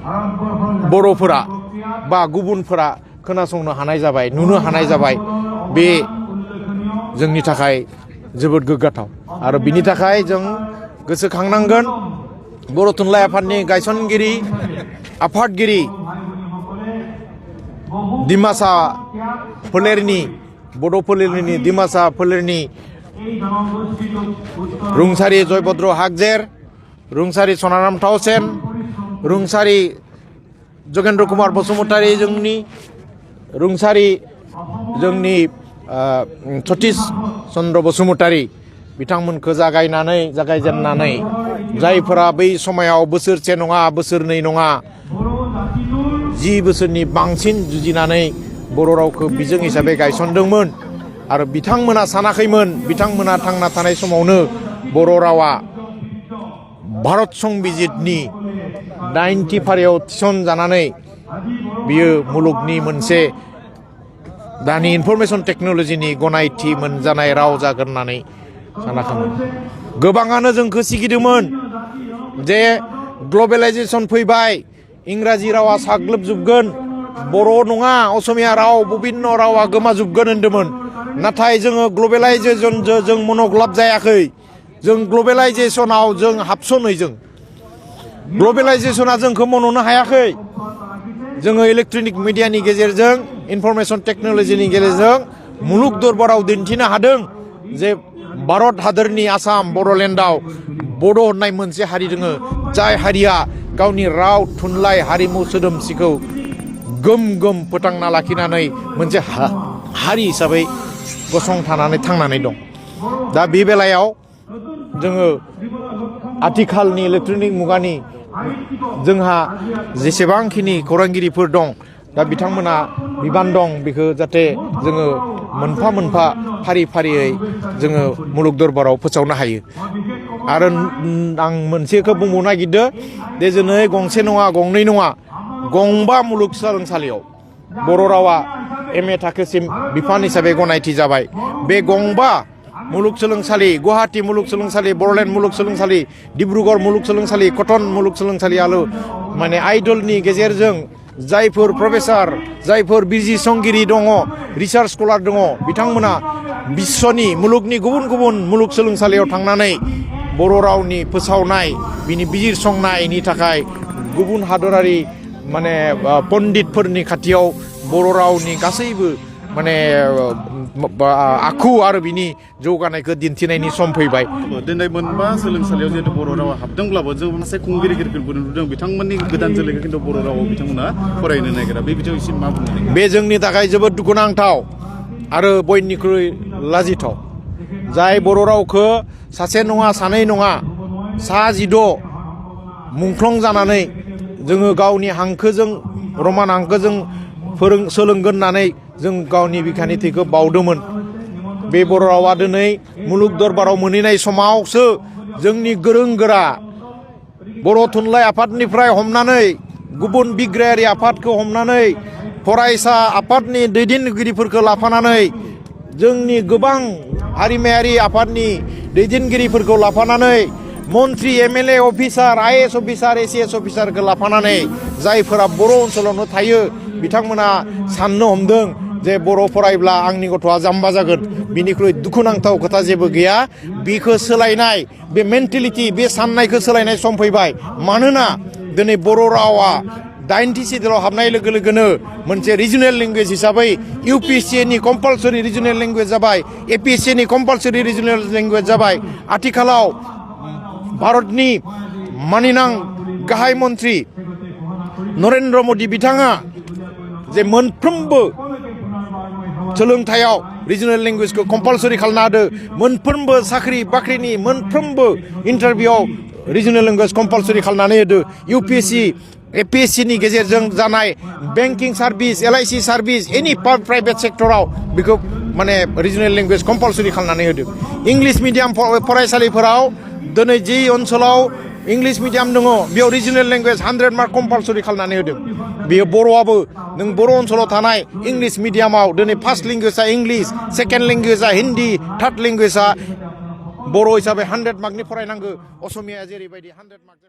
बर'फोरा बा गुबुनफोरा खोनासंनो हानाय जाबाय नुनो हानाय जाबाय बे जोंनि थाखाय जोबोद गोग्गाथाव आरो बिनि थाखाय जों गोसोखांनांगोन बर' थुनलाइ आफादनि गायसनगिरि आफादगिरि डिमासा फोलेरनि बड' फोलेरनि डिमासा फोलेरनि रुंसारि जयभद्र हागजेर रुंसारि सनाराम थावसेन रुंसारि जगेन्द्र कुमार बसुमतारी जोंनि रुंसारि जोंनि सतीश चन्द्र बसुमतारी बिथांमोनखौ जागायजेननानै जायफोरा बै समायाव बोसोरसे नङा बोसोरनै नङा 10 बोसोरनि बांसिन जुजिनानै बर' रावखौ बिजों हिसाबै गायसनदोंमोन आरो बिथांमोना सानाखैमोन बिथांमोना थांना थानाय समावनो बर' रावा भारत संबिजितनि 90 फारियाव थिसनजानानै बियो मुलुगनि मोनसे दानि इनफरमेशन टेक्न'लजिनि गनायथि मोनजानाय राव जागोन होननानै सानाखैमोन गोबाङानो जोंखौ सिगिदोंमोन जे ग्लबेलाइजेशन फैबाय इंराजि रावा साग्लोबजोबगोन बर' नङा असमिया राव बबिन्न रावा गोमाजोबगोन होनदोंमोन नाथाय जोङो ग्लबेलाइजेशनजों जों मनग्लाब जायाखै जों ग्लबेलाइजेशनाव जों हाबसनै जों ग्लबेलाइजेशना जोंखौ मन'नो हायाखै जोङो इलेक्ट्रनिक मिडियानि गेजेरजों इनफरमेशन टेक्न'लजिनि गेजेरजों मुलुग दरबाराव दिन्थिनो हादों जे भारत हादरनि आसाम बड'लेण्डआव बड' होननाय मोनसे हारि दङ जाय हारिया गावनि राव थुनलाइ हारिमु सोदोमस्रिखौ गोम गोम फोथांना लाखिनानै मोनसे हारि हिसाबै गसंथानानै थांनानै दं दा बे बेलायाव जोङो आथिखालनि इलेक्ट्रनिक मुगानि जोंहा जेसेबांखिनि खौरांगिरिफोर दं दा बिथांमोना बिबान दं बेखौ जाहाथे जोङो मोनफा मोनफा फारि फारियै जोङो मुलुग दरबाराव फोसावनो हायो आरो आं मोनसेखौ बुंबावनो नागिरदों जे दिनै गंसे नङा गंनै नङा गंबा मुलुगसोलोंसालियाव बर' रावा MA थाखोसिम बिफान हिसाबै गनायथि जाबाय बे गंबा मुलुगसोलोंसालि गुवाहाटी मुलुगसोलोंसालि बड'लेण्ड मुलुगसोलोंसालि डिब्रुगड़ मुलुगसोलोंसालि कटन मुलुगसोलोंसालियाल' माने आइडलनि गेजेरजों जायफोर प्रफेसार जायफोर बिजिरसंगिरि दङ रिसार्च स्कलार दङ बिथांमोना बिश्वनि मुलुगनि गुबुन गुबुन मुलुगसोलोंसालियाव थांनानै बर' रावनि फोसावनाय बिनि बिजिरसंनायनि थाखाय गुबुन हादरारि माने पण्डितफोरनि खाथियाव बर' रावनि गासैबो माने आखु आरो बिनि जौगानायखौ दिन्थिनायनि सम फैबाय दिनै मोनबा सोलोंसालियाव जिहेतु बर' रावा हाबदोंब्लाबो जों माखासे खुंगिरिफोरखौ नुदों बिथांमोननि गोदान जोलैखौ खिन्थु बर' रावाव बिथांमोना फरायनो नागिरा बे बिथिङाव एसे मा बुंनो बे जोंनि थाखाय जोबोद दुखुनांथाव आरो बयनिख्रुइ लाजिथाव जाय बर' रावखौ सासे नङा सानै नङा सा 16 मुंख्लं जानानै जोङो गावनि हांखोजों रमान हांखोजों सोलोंगोन होननानै जों गावनि बिखानिथिखौ बावदोंमोन बे बर' रावा दिनै मुलुग दरबाराव मोनहैनाय समावसो जोंनि गोरों गोरा बर' थुनलाइ आफादनिफ्राय हमनानै गुबुन बिग्रायारि आफादखौ हमनानै फरायसा आफादनि दैदेनगिरिफोरखौ लाफानानै जोंनि गोबां हारिमायारि आफादनि दैदेनगिरिफोरखौ लाफानानै मन्त्रि MLA officer IAS officer ACS अफिसारखौ लाफानानै जायफोरा बर' ओनसोलावनो थायो बिथांमोना साननो हमदों जे बर' फरायब्ला आंनि गथ'आ जाम्बा जागोन बिनिख्रुइ दुखुनांथाव खोथा जेबो गैया बेखौ सोलायनाय बे मेन्टेलिटि बे साननायखौ सोलायनाय सम फैबाय मानोना दिनै बर' रावा 90 सिडिउलाव हाबनाय लोगो लोगोनो मोनसे रिजनेल लेंगुवेज हिसाबै UPSC नि कम्पालसरि रिजनेल लेंगुवेज जाबाय APSC नि कम्पालसरि रिजनेल लेंगुवेज जाबाय आथिखालाव भारतनि मानिनां गाहाय मन्त्रि नरेन्द्र मोदी बिथाङा जे मोनफ्रोमबो सोलोंथायाव रिजनेल लेंगुवेजखौ कम्पालसरि खालामना होदो मोनफ्रोमबो साख्रि बाख्रिनि मोनफ्रोमबो इन्टारभिउआव रिजनेल लेंगुवेज कम्पालसरि खालामनानै होदो UPSC APSC नि गेजेरजों जानाय बेंकिं सार्भिस LIC सार्भिस एनि प्राइभेट सेक्टराव बेखौ माने रिजनेल लेंगुवेज कम्पालसरि खालामनानै होदो इंलिश मिडियाम फरायसालिफोराव दिनै जि ओनसोलाव इंलिश मिडियाम दङ बेयाव रिजनेल लेंगुवेज 100 मार्क कम्पालसरि खालामनानै होदों बेयो बर'आबो नों बर' ओनसोलाव थानाय इंलिश मिडियामाव दिनै फार्स्ट लेंगुवेजआ इंलिश सेकेन्ड लेंगुवेजआ हिन्दी थार्ड लेंगुवेजआ बर' हिसाबै 100 मार्कनि फरायनांगौ असमिया जेरैबायदि 100 मार्क